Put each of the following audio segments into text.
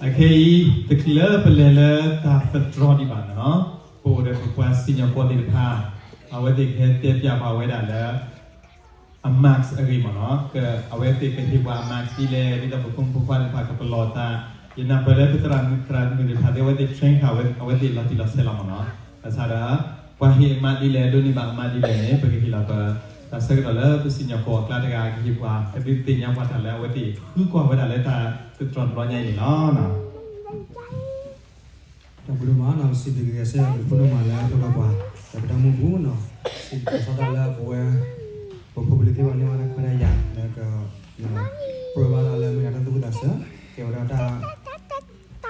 အခဲအံၤ တချုးလၢပလဲၤလၢတၢ်သတြီၤဒံးဘၣ်န့ၣ်လီၤ, ပအိၣ်ဒီးပပှၤစံၣ်ညီၣ်ကွီၢ်သ့ၣ်တဖၣ်, အဝဲသ့ၣ်ကဟဲတဲပျးဘၣ်ဝဲဒၣ်လၢ အ mask အဂ့ၢ်မ့ၢ်နီၤ, အဝဲသ့ၣ်ကဟ့ၣ်ပှၤအ mask ဒ်လဲၣ်, ဒ်သိးပဖိမုၣ်ဖိခွါသ့ၣ်တဖၣ်ကပလီၢ်သး, ယနာ်ပၢၢ်လၢပသရၣ်မုၣ်သရၣ်မုၣ်သ့ၣ်တဖၣ်သ့ၣ် အဝဲသ့ၣ် train ဃာ်ဝဲ အဝဲသ့ၣ်လီၤတံၢ်လီၤဆဲးလီၤမ့ၢ်နီၤ, ဘၣ်ဆၣ်ဒီး ပှၤဟ့ၣ်အ mask ဒ်လဲၣ် ဒိးန့ၢ်ဘၣ်အ mask ဒ်လဲၣ်န့ၣ် ပကဟ့ၣ်လီၤပ တၢ်ဆၢကတီၢ်လၢပစံၣ်ညီၣ်ကွီၢ်အကျါတဂၤ ကဟ့ၣ်ပှၤ ကဒုးသ့ၣ်ညါပှၤတၢ်လၢအဝဲသ့ၣ်ဃုကွၢ်ဝဲဒၣ်လၢတၢ်သတြီၤတဘျီညါအံၤန့ၣ်လီၤ. တၢ်ဘျုးဒိၣ်မးနီၤ, စံးဘျုးက့ၤကစၢ်ယွၤ ဒုးဖိဒိၣ်မးလၢအပှဲၤပှၤ, ဒီးပတၢ်မူပူၤနီၤ, စံးဘျုးကစၢ်ဒၣ်လၢပဝဲ ပဖိပလံၤသ့ၣ်တဖၣ်န့ၢ်ဝဲတၢ်ခွဲးတၢ်ယာ် လၢက ပၢဘၣ်ဒၣ်လၢမ့ၢ်ဒၣ်တၢ်သူၣ်ဝံၣ်သးဆၢ, ကဲဝဲဒၣ်တၢ် ဟ့ၣ်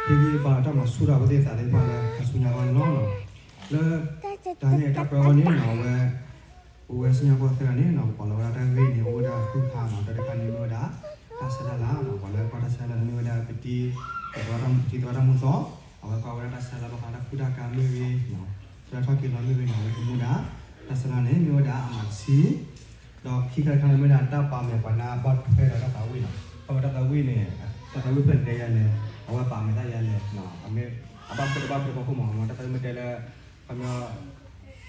ဂံၢ်ဘါတၢ်မၤဆူၣ်ထီၣ်အဝဲသ့ၣ်သးသ့ၣ်တဖၣ်လၢအဆူညါအဂီၢ်န့ၣ်လီၤ. လၢ တၢ်န့ၣ်တၢ်ပၢအဂီၢ်န့ၣ်နီၤ အဝဲ ပဝဲစံၣ်ညီၣ်ကွီၢ်သ့ၣ်တဖၣ်န့ၣ်နီၤ ပကွၢ်လီၤဝဲဒၣ်တၢ်ဂ့ၢ်န့ၣ် အိၣ်ဝဲဒၣ်ဃုခါနီၤ, တၢ်တခါန့ၣ်မ့ၢ်ဝဲဒၣ် တၢ်ဆဲးတၢ်လၤနီၤ, ပှၤလၢကွၢ်တၢ်ဆဲးတၢ်လၤန့ၣ်မ့ၢ်ဝဲဒၣ်ပတံၤ ပတံၤသရၣ်တၢ်မူသီ, အဝဲကွၢ်ဝဲဒၣ်တၢ်ဆဲးတၢ်လၤဘၣ်ဃးတၢ်ကူတၢ်ကၤမ့ၢ်ဂ့ၤ, တၢ်ထီၣ်က့ၤလီၤမ့ၢ်ဂ့ၤနီၤ, အဝဲကမူဒါ တၢ်ဆဲးတၢ်လၤန့ၣ် မ့ၢ်ဝဲဒၣ်အမၤတဆံ, ဒီးခံခါတခါန့ၣ်မ့ၢ်ဝဲဒၣ်တၢ်ပာ်မဲာ်ပှၤနါဘၣ်ထွဲဒီးတၢ်သးဝံၣ်နီၤ, ခီဖျိတၢ်သးဝံၣ်န့ၣ် တၢ်သးဝံၣ်ဖျၢၣ်န့ၣ်တဲယၤလဲၣ်, အဝဲပာ်မဲာ်တၢ်ယၤလဲၣ်, အဘၣ်ထွဲတဘၣ်ထွဲဖီခိၣ်မး, တၢ်သးဝံၣ်မ့ၢ်တဲလၢ ခီပညီ သူၣ်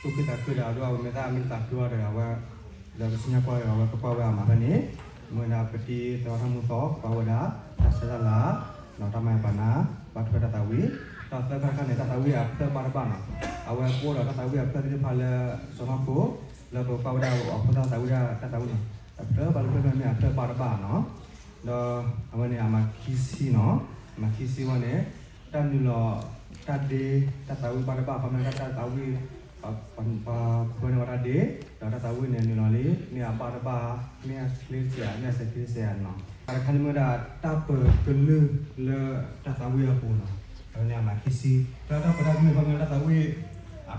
ခုသးခုဒီး အဒိ အဝဲမဲာ်သၣ်မ့ၢ်သးခုအီၤဒီး အဝဲ ဒီးပစံၣ်ညီၣ်ကွီၢ်ဒီး အဝဲကကွၢ်ဝဲအမၤဖဲန့ၣ်, မ့ၢ်ဝဲဒၣ်ပတံၤသရၣ်တၢ်မူသီ ကွၢ်ဝဲဒၣ် တၢ်ဆဲးတၢ်လၤ ဒီးတၢ်ပာ်မဲာ်ပှၤနါ ဘၣ်ထွဲတၢ်သးဝံၣ်, ဒီးသၢခါတခါန့ၣ် တၢ်သးဝံၣ်အဖျၢၣ်ဘၣ်တဘၣ်နီၤ, အဝဲကအိၣ်ဒီးတၢ်သးဝံၣ်အဖျၢၣ်သ့ၣ်တဖၣ်လၢ စီၤဟီၣ်ခိၣ် လၢပကွၢ်ဝဲဒၣ်အဖိသၣ်သးဝံၣ်ဒၣ်တၢ်သးဝံၣ်န့ၣ် အဖျၢၣ်ဘၣ်တဖျၢၣ်မ့ၢ်အဖျၢၣ်ဘၣ်တဘၣ်နီၤ, ဒီးအဝဲန့ၣ်အမၤခံဆံနီၤ, အမၤခံဆံဝဲန့ၣ် တၢ်နုာ်လီၤ တၢ်ဒ့ တၢ်သးဝံၣ်ဘၣ်တဘၣ် ခီဖျိတၢ်သးဝံၣ် ပှၤခွဲးန့ၢ်ဝဲတၢ်ဒ့, ဒီးတၢ်သးဝံၣ်န့ၣ် နုာ်လီၤလံ မ့ၢ်အဘၣ်တဘၣ် မ့ၢ်အချ့တစဲး မ့ၢ်အစဲးချ့တစဲးနီၤ, တၢ်တခါန့ၣ်မ့ၢ်ဝဲဒၣ် တၢ်ပၢၤကလုၢ်လၢတၢ်သးဝံၣ်အပူၤနီၤ, အဝဲန့ၣ်အမၤခံဆံ, ဒီးတၢ်ပၢၤတၢ်ကလုၢ်ခီဖျိတၢ်သးဝံၣ် အထီၣ်မ့ၢ်ဂ့ၤ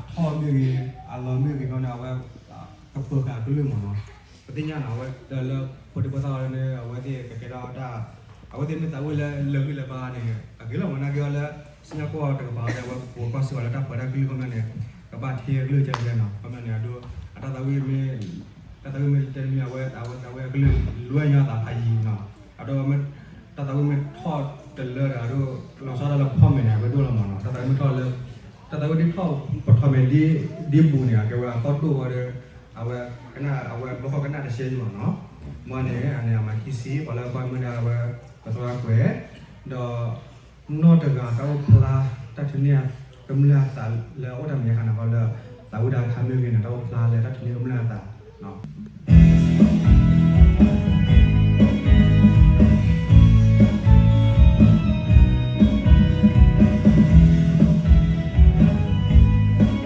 အလီၤမ့ၢ်ဂ့ၤခီန့ၣ် အဝဲ ကပၢၤဃာ်အကလုၢ်မးနီၤ, ပသ့ၣ်ညါနီၤ အဝဲတၢ်လၢဖိဒံဖိသၣ်အီၤန့ၣ် အဝဲသ့ၣ်ကကဲထီၣ်တၢ် အဝဲသ့ၣ်မ့ၢ်သးဝံၣ်လၢလၢာ်ဂံၢ်လၢာ်ဘါန့ၣ် အဂ့ၤလီၤမး နာ်က့အီၤလၢ စံၣ်ညီၣ်ကွီၢ်တကပၤဒီး အဝဲပှၤကွၢ်စ့ၢ်ကီးလၢတၢ်ပၢၤတၢ်ကလုၢ်ခီဖျိန့ၣ် ကဘၣ်ထံအကလုၢ်ကဲကဲနီၤ ခီဖျိန့ၣ် အဒိ အတၢ်သးဝံၣ်မ့ၢ် တၢ်သးဝံၣ်မ့ၢ်တဲတမံၤ အဝဲအဝဲသးဝံၣ်အကလုၢ် လွဲၢ်ညီသးဖးယံၤနီၤ အဒိ တၢ်သးဝံၣ်မ့ၢ်ထီၣ်တလၢဒီးအဒိ လီၤဆီဒၣ်လၢပထီၣ်မဲာ်န့ၣ် အဝဲဒိၣ်လီၤမးနီၤ တၢ်သးဝံၣ်မ့ၢ်ထီၣ်လၢ တၢ်သးဝံၣ်ဒ်ထီၣ်ပထီၣ်မဲာ်ဒ်ဘူးန့ၣ် အကဲဝဲအသီၣ်ဒိၣ်ဝဲဒီး အဝဲ အဝဲဘျီဃီကနၣ်တရှဲယံၤမးနီၤ မ့ၢ်န့ၣ် အန့ၣ်အမၤခံဆံ ပှၤလၢကွၢ်မ့ၢ်ဒၣ်အဝဲ ကသရၣ်ကွဲး ဒီး နီၢ်တဂၤတၢ်အိၣ်ဖျါ တၢ်ထံၣ်န့ၢ်ကမျၢၢ်အသးလၢအအိၣ်တၢ်မဲာ်ညါခါန့ၣ်ဃီလၢ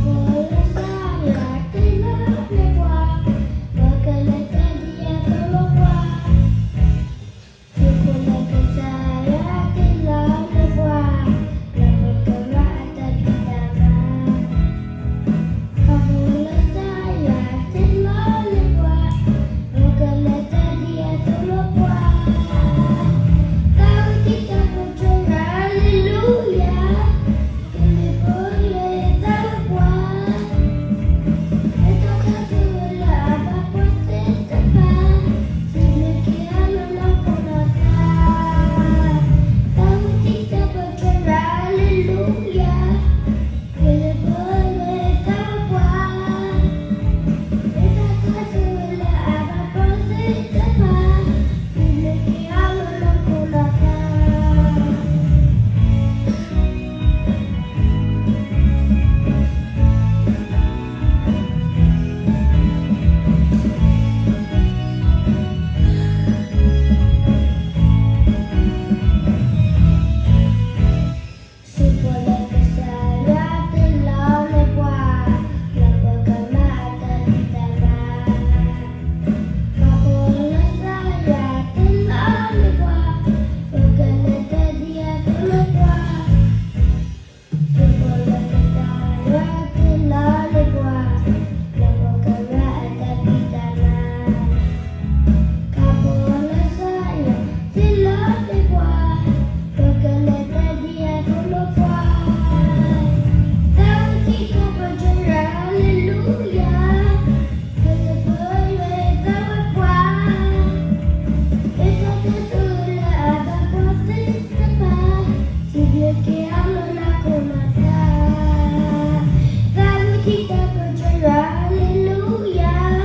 သးဝံၣ်တၢ်ခါမ့ၢ်ဂ့ၤန့ၣ် တၢ်အိၣ်ဖျါလၢတၢ်ထံၣ်န့ၢ်ကမျၢၢ်အသး က့ၤအလီၤနၤခိၣ်နၤသး, သးဝံၣ်ထံတၢ်ပၢၢ်ကရၢ ဟ့ၣ်လ့လူယၤ,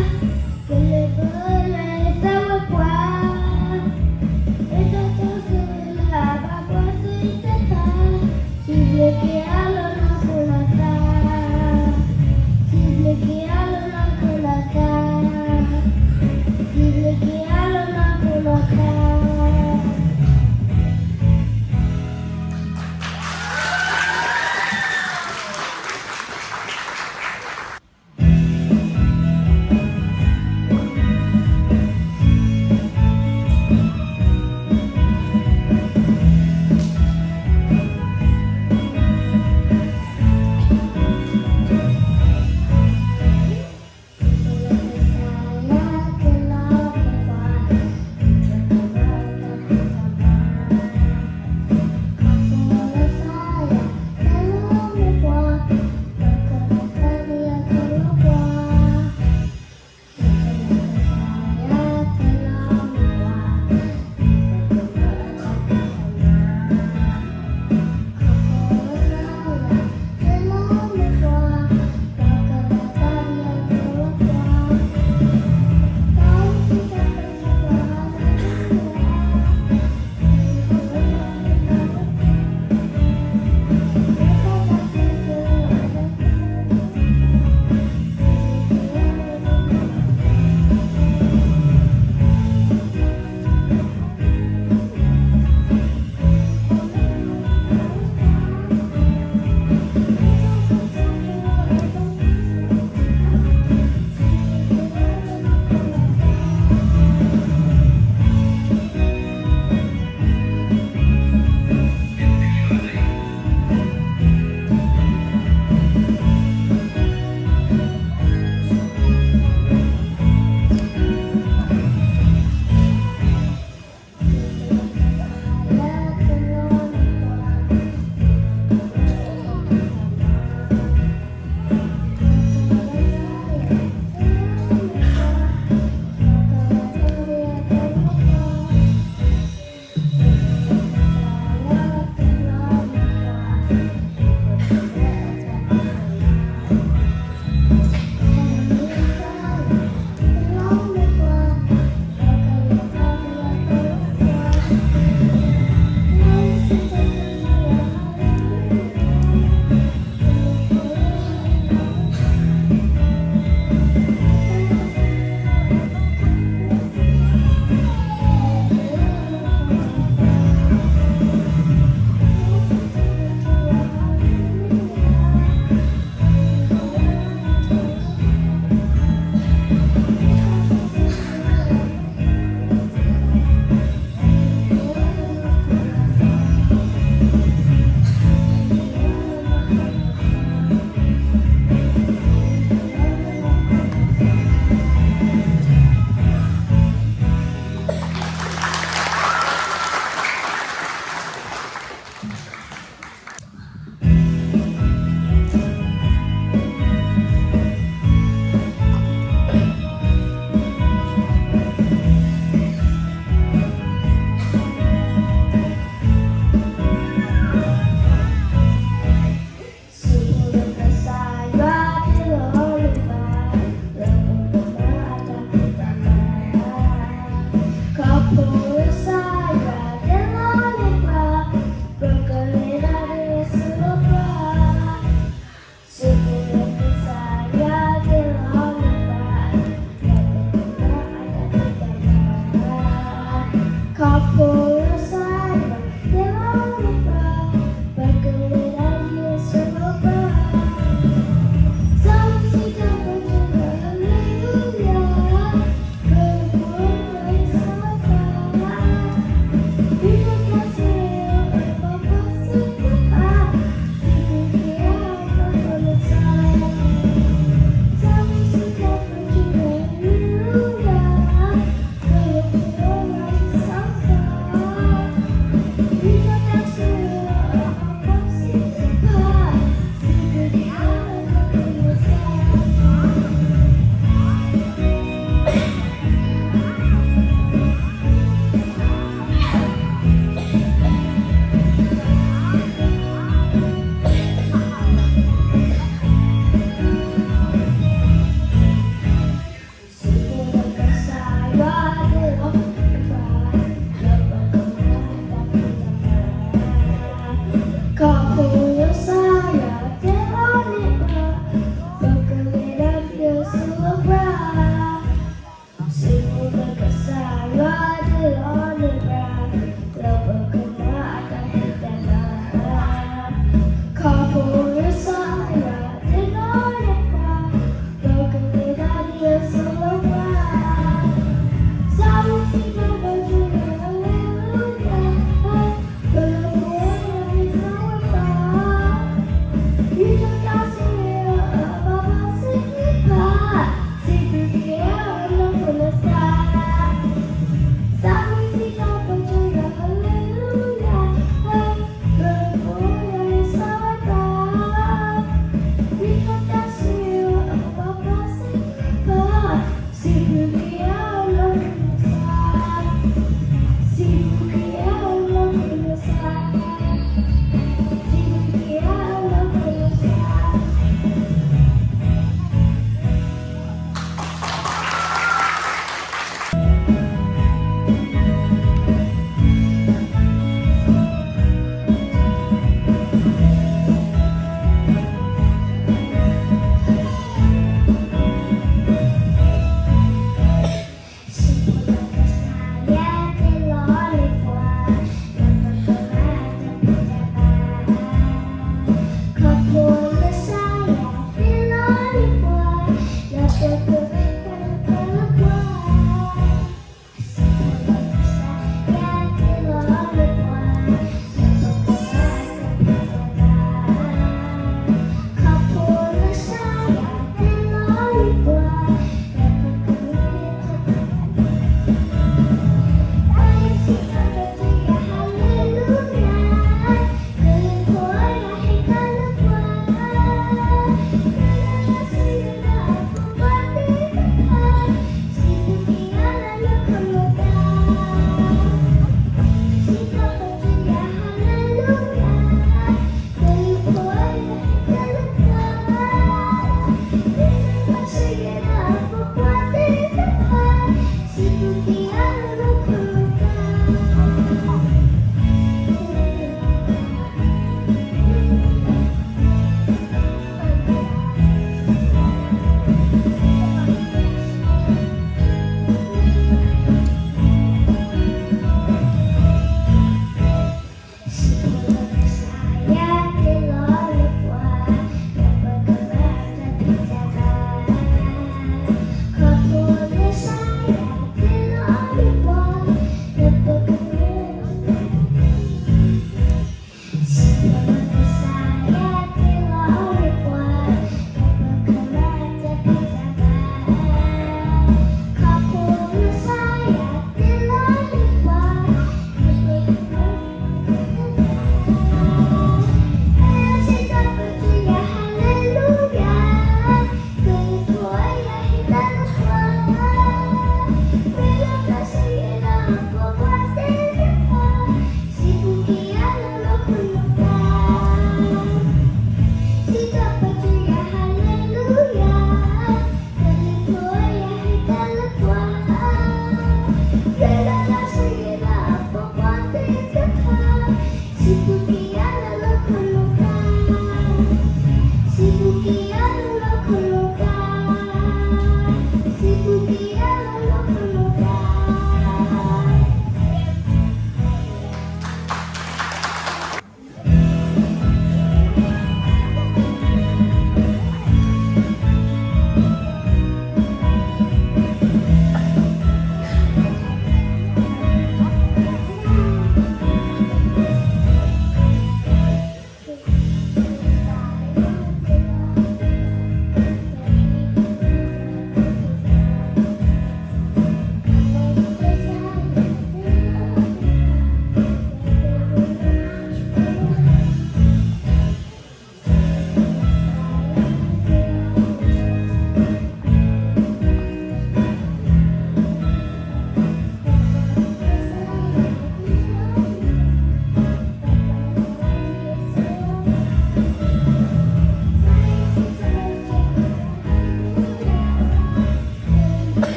ကလဲၤပၢလၢသးဝဲပှၤ, လၢတၢ်တိစၢၤလၢအဘၣ်ကွၢ်သ့ၣ်တဖၣ်, စံးဘျုးက့ၤအလီၤနၤခိၣ်နၤသး, စံးဘျုးက့ၤအလီၤနၤခိၣ်နၤသး, စံးဘျုးက့ၤအလီၤနၤခိၣ်နၤသး.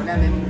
မ့ၢ်